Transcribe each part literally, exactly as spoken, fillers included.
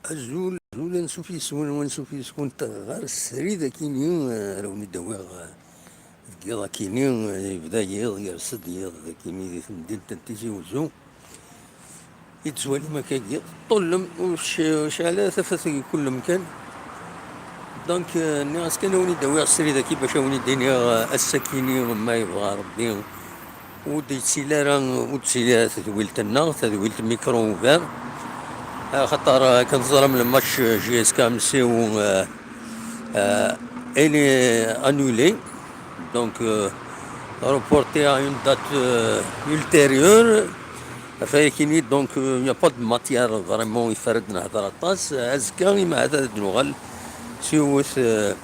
Azul, azul, ansuf yes-wen, ansuf yes-went ɣer srid akini, eh, ara wen-id-awiɣ, eh, deg yiḍ akini, eh, yebda yiḍ, yers-d yiḍ akini di temdint n Tizi Uzzu. I d-tettwalim akkagi, ṭṭullem, ur c-, ur cɛal ara tafat deg kul lemkan. Donc, eh, nniɣ-as kan a wen-id-awiɣ srid aki bac a wen-id-iniɣ, eh, ass-akini, ma yebɣa Rebbi, ur d-yettili ara, ur d-tettili ara tedwilt-nneɣ, tadwilt micro ouvert. Axaṭer, eh, akken teẓram, le match J S K M C U, eh, eh, il est annulé. Donc, euh, reporté à une date, euh, ultérieure. Ɣef wayakini, donc, euh, il n'y a pas de matière vraiment, yeffer ad nehder aṭas. Azekka, imeɛad ad d-nuɣal s yiwet, euh,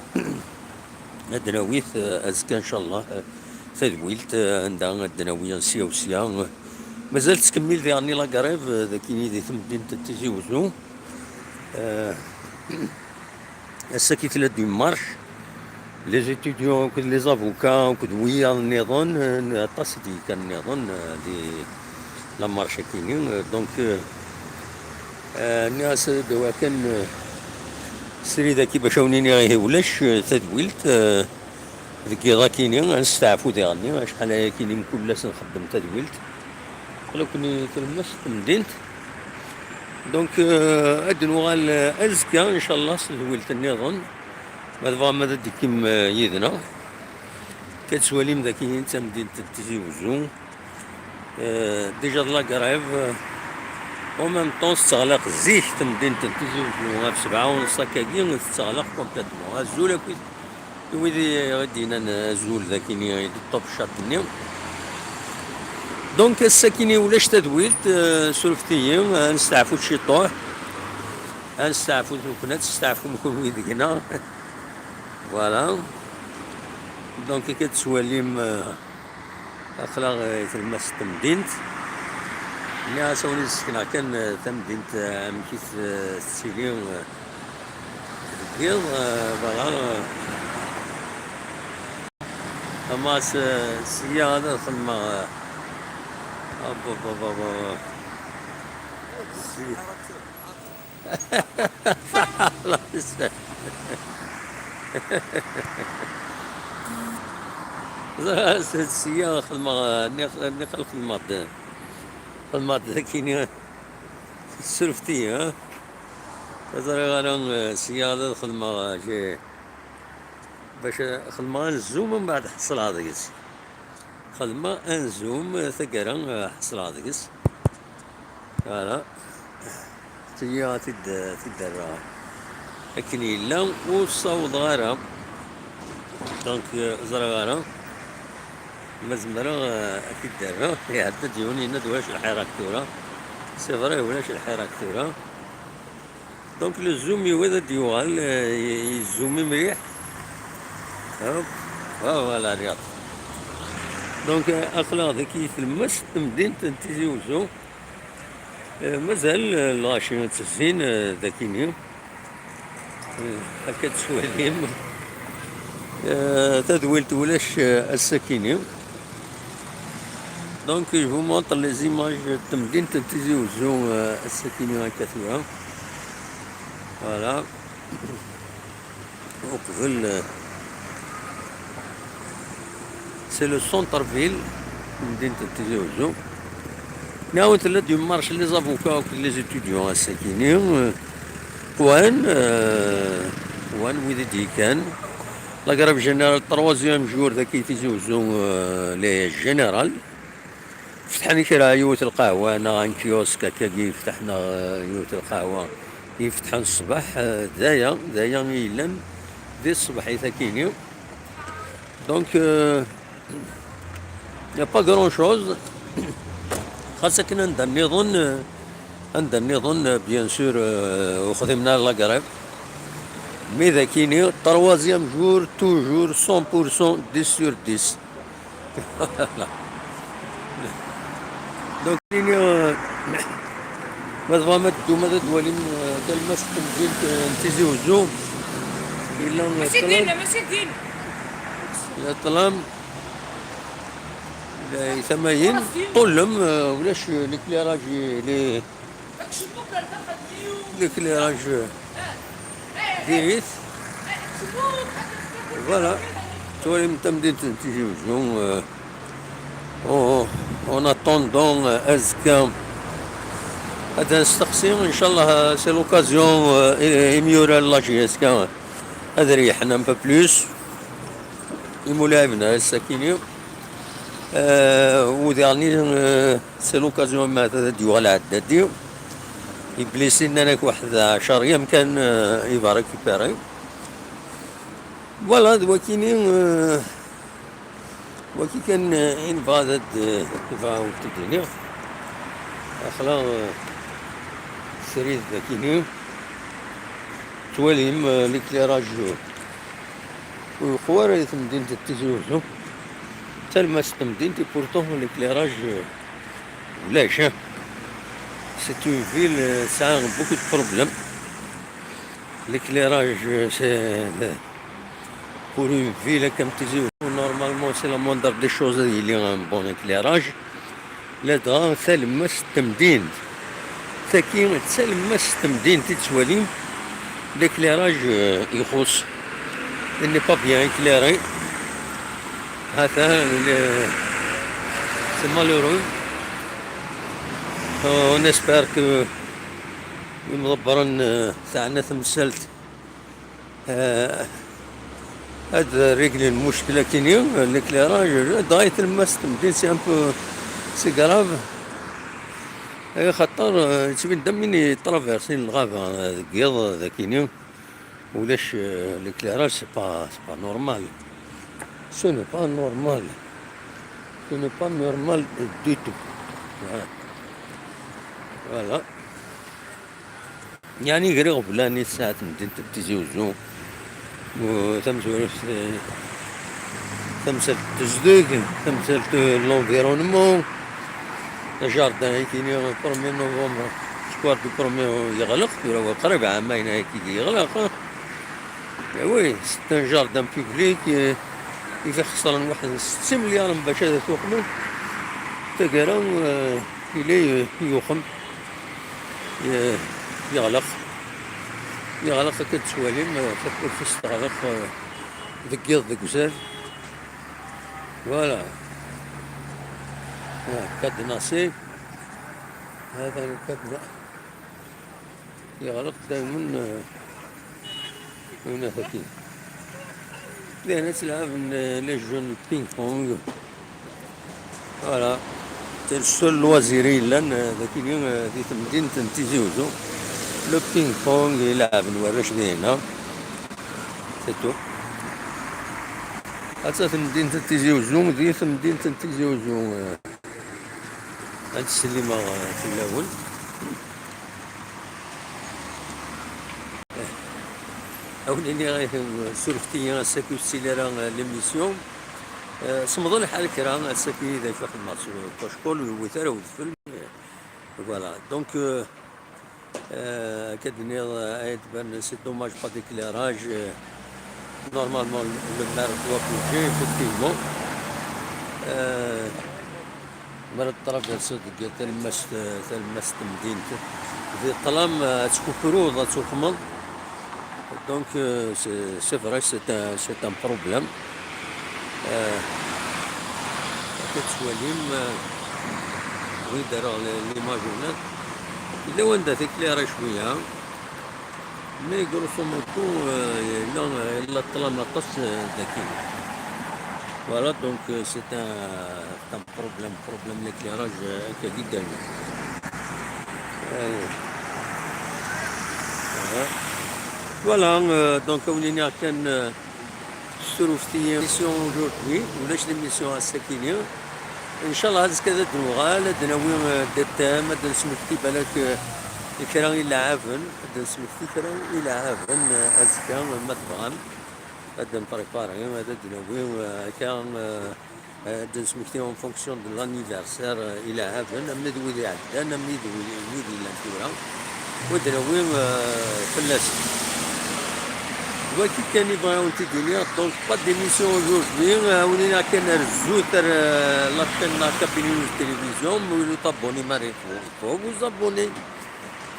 ad d-nawi, euh, azekka, inchallah, euh, tadwilt, euh, anda ad d-nawi sya u sya. Mazal tettkemmil diɣenni la grève, euh, dagi di temdint n Tizi Uzzu. Euh, Ass-agi tella-d une marche. Les étudiants akked les avocats akked wiyaḍ nniḍen, eh, aṭas i d-yekkan nniḍen, eh, di la marche akini. Eh, donc, eh, eh, nniɣ-as ad d-awiɣ kan, eh, srid aki bac a wen-iniɣ ihi ulac, eh, tadwilt, eh, deg yiḍ akini, ad nesteɛfu diɣenni, acḥal aya akini mkul ass nxeddem tadwilt. Aql-aken i tlemmast n temdint. Donc, euh, ad nuɣal, euh, azekka, inchallah, s tedwilt nniḍen. Ma tebɣam ad d-tekkim, euh, yid-neɣ. Akka tettwalim dagi tamdint n Tizi Uzzu. Euh, déjà de la grève, euh, en même temps, tetteɣlaq zik temdint n Tizi Uzzu. Ɣef sebɛa u nṣ akkagi, tetteɣlaq complètement. Azul akkit. I wid i ɣ-d-yennan azul d akini i d-ṭṭup chat-nni. Donc, ass-akini ulac tadwilt, euh, surfet-iyi, ad nesteɛfu ciṭuḥ. Ad nesteɛfu tukkna, ad testeɛfum kunwi deg-neɣ. Voilà. Donc, akka tettwalim, euh, aql-aɣ, euh, di tlemmast n temdint. Nniɣ-as a wen-id-sekneɣ kan, euh, tamdint, euh, amek i t-, euh, tettili, euh, deg yiḍ, euh, voilà, euh, ama s-, sya ad xedmeɣ, euh, hop, hop, hop, hop, hop. Si-, ẓriɣ, s-, sya xedmeɣ, euh, nniɣ, nniɣ xedmeɣ-d, xedmeɣ-d akini, surfet-iyi, ha? Ur ẓriɣ ara, eh, sya ad xedmeɣ, eh, bac, eh, xedmeɣ anzum, mbeɛd ḥeṣleɣ deg-s. Xedmeɣ anzum, eh, taggara, eh, ḥeṣleɣ deg-s. Voilà. Tili ad t-id-, ad t-id-rreɣ akken yella, ur ssawḍeɣ ara. Donc, eh, ẓriɣ ara ma zemreɣ, eh, ad t-id-rreɣ. Iɛedda-d yiwen yenna-d ulac lḥirak tura. C'est vrai, ulac lḥirak tura. Donc, le zoom iwid ad d-yuɣal, eh, y-, yezzumi mliḥ. Hop. Ah, voilà, regarde. Donc, eh, aql-aɣ dagi tlemmast n temdint n Tizi Uzzu. Eh, mazal, eh, lɣaci ttezzin, eh, dakini. Eh, akka tettwalim. Eh, tadwilt ulac, eh, ass-akini. Donc, je vous montre les images de temdint n Tizi Uzzu, eh, ass-akini akka tura. Voilà. Uqbel, eh, c'est le centre-ville, temdint n Tizi Uzzu. Nniɣ-awen tella-d une marche les avocats akked les étudiants ass-akini, eh, qwan, eh, qwan wid i d-yekkan. La grève générale, troisième jour dagi Tizi Uzzu, eh, les générales. Fetḥen kra, yiwet lqahwa neɣ un kiosque akkagi yefteḥ, neɣ, eh, yiwet lqahwa yefetḥen ṣṣbeḥ, eh, d aya, d aya i yellan di tṣebḥit akini. Donc, euh, il n'y a pas grand chose. Xas akken anda nniḍen, euh, anda nniḍen, euh, bien sûr, euh, ur xdimen ara la grève. Mais dakini, troisième jour, toujours cent pour cent, dix sur dix. Donc, ini, euh, ma tebɣam ad teddum ad twalim, euh, talemmast n temdint, euh, n Tizi Uzzu. Yella, euh, mačči ṭṭlam. Din, mačči din. Yella ṭṭlam. Yella tamayin. Ṭṭullem, euh, ulac, euh, l'éclairage, les L'éclairage diri-t. Voilà. Tettwalim tamdint n Tizi Uzzu, euh, en, en attendant, euh, azekka ad nesteqsi, inchallah, euh, c'est l'occasion, euh, i, imyura n la J S K ad reyḥen un peu plus. Imulaɛiben ar ass-akini. Euh, u diɣen, euh, c'est l'occasion ma ad d-yuɣal ɛeddadi. Iblisi nnan-ak waḥed ɛecṛ yamkan, euh, i va récupérer. Voilà, d wakini, euh, waki kan, euh, i nebɣa ad, euh, nebɣa ad wen-t-id-iniɣ. Aql-aɣ, euh, srid d akini. Tettwalim, euh, l'éclairage, euh, ur yeqwa ara i temdint n Tizi Uzzu. D talemmast n temdint, et pourtant l'éclairage, euh, ulac, hein. C'est une ville, euh, tesɛa beaucoup de problèmes. L'éclairage, euh, c'est, euh, pour une ville comme Tizi Uzzu, normalement, c'est la moindre des choses, il y a un bon éclairage. Ladɣa talemmast n temdint. Tagi d talemmast n temdint i tettwalim. L'éclairage, euh, ixuṣṣ. Il n'est pas bien éclairé. Hata, le, c'est malheureux. Euh, on espère que imḍebbren, euh, teɛna temsalt, euh, ad réglen lmuckla-kini, l'éclairage, dɣa talemmast n temdint, c'est un peu, c'est grave. Axaṭer, euh, yettbin-d am win yetraversin lɣaba, euh, deg yiḍ, d akini. Ulac, euh, l'éclairage, c'est pas, c'est pas normal. Ce n'est pas normal. Ce n'est pas normal du tout. Voilà. Voilà. Yeɛni, gar iɣeblan i tesɛa temdint n Tizi Uzzu, u tamezwarut, eh, tamsalt n tezdeg, tamsalt n l'environnement, jardin, aytini, premier novembre, square du premier yeɣleq, tura wa qrib ɛamayen ayagi yeɣleq. Eh oui, c'est un jardin public, eh, i ixeṣren waḥed n setta imelyaren bac ad t-uqmen. Taggara, eh, yella yuxem, eh, yeɣleq. Yeɣleq, akka d-tettwalim, eh, takurt-is teɣleq, eh, deg yiḍ deg uzal. Voilà. Ah, cadenassé. هذا الكادنا. Yeɣleq daymen, eh, unafaki. Diɣen ad ttlaɛben, eh, les jeux n ping-pong. Voilà. C'est le seul loisir i yellan, eh, dagi, eh, di temdint n Tizi Uzzu. Le ping-pong i leɛben warrac dihin. C'est tout. Atta temdint n Tizi Uzzu, di temdint n Tizi Uzzu, eh, ad ttsellimeɣ, eh, fell-awen. A wen-iniɣ, eh, surfet-iyi ass-agi ur tettili ara, eh, l'émission. Eh, semmeḍ lḥal kra ass-agi d acu xedmeɣ s, eh, acku ur yewwit ara udfel. Eh, voilà. Donc, eh, eh, akka d-nniɣ, eh, ay d-tban, c'est dommage, pas d'éclairage. Eh, normalement, le, le maire doit bouger, effectivement. Eh, Mi ara traverseḍ deg talemmast, talemmast n temdint, di ṭṭlam, ad tkukruḍ, ad tuxmeḍ. Donc, euh, c'est, c'est vrai, c'est un, c'est un problème. Euh, akka tettwalim, euh, wid ara l-, l'image hna. Yella wanda teklara cwiya. Mais grosso modo, euh, yella, yella ṭṭlam aṭas, euh, daki. Voilà, donc, euh, c'est un, c'est un problème, problème l'éclairage, euh, akka d iddan. Euh, voilà. Voilà, euh, donc, on est à l'émission aujourd'hui, ulac l'émission ass-akini. Inchallah, azekka ad d-nuɣal, ad d-nawi, euh, des thèmes, ad d-nesmekti balak, euh, kra ileɛɛaben, ad d-nesmekti kra ileɛɛaben, euh, azekka, ma tebɣam. Ad d-nprépari, ad d-nawi, euh, akka, euh, ad d-nesmekti en fonction de l'anniversaire, euh, ileɛɛaben, am d wid iɛeddan, am d wid, wid yellan tura. Wa d-nawi, euh, fell-asen. Wagi kan i bɣiɣ ad wen-t-id-iniɣ, donc pas d'émission aujourd'hui, euh, on est à kan ar zut ar, euh, la chaîne, la Kabylie News Télévision, mais vous abonnez, vous vous abonnez.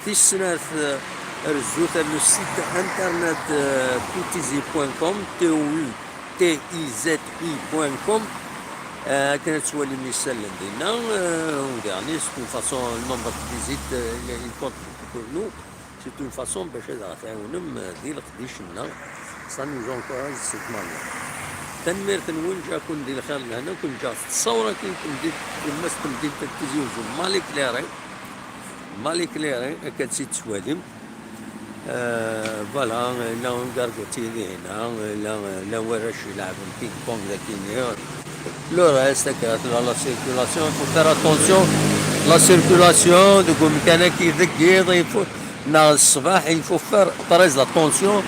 Tis snat, eh, rezut ar le site internet, eh, toutizi point com, T O U T I Z I point com. Eh, akken ad twalim isallen dinna, eh, u diɣen, c'est une façon, le nombre de visites, eh, il compte pour nous. C'est une façon bac ad aɣ-tɛiwnem, eh, di leqdic-nneɣ. Ça nous encourage de cette manière. Tanemmirt-nwen, ǧǧiɣ-ken di lxir d lehna, ken ǧǧiɣ s ttṣawra-kin, temdint, tumast temdint n Tizi Uzzu, mal éclairé. Mal éclairé, akka tt-id-tettwalim. Euh, voilà, la gargotier dihna, la, la warrac yelɛben ping-pong daki-nni. Le reste, la, la circulation, il faut faire attention. La circulation, deg umkan-agi deg yiḍ, il faut, neɣ ṣṣbeḥ, il faut faire très attention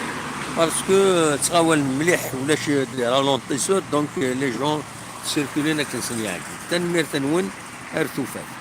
parce que, euh, ttɣawalen mliḥ, ulac des ralentisseurs, donc, euh, les gens circulent akken sen-yeɛǧeb. Tanemmirt-nwen, ar tufat.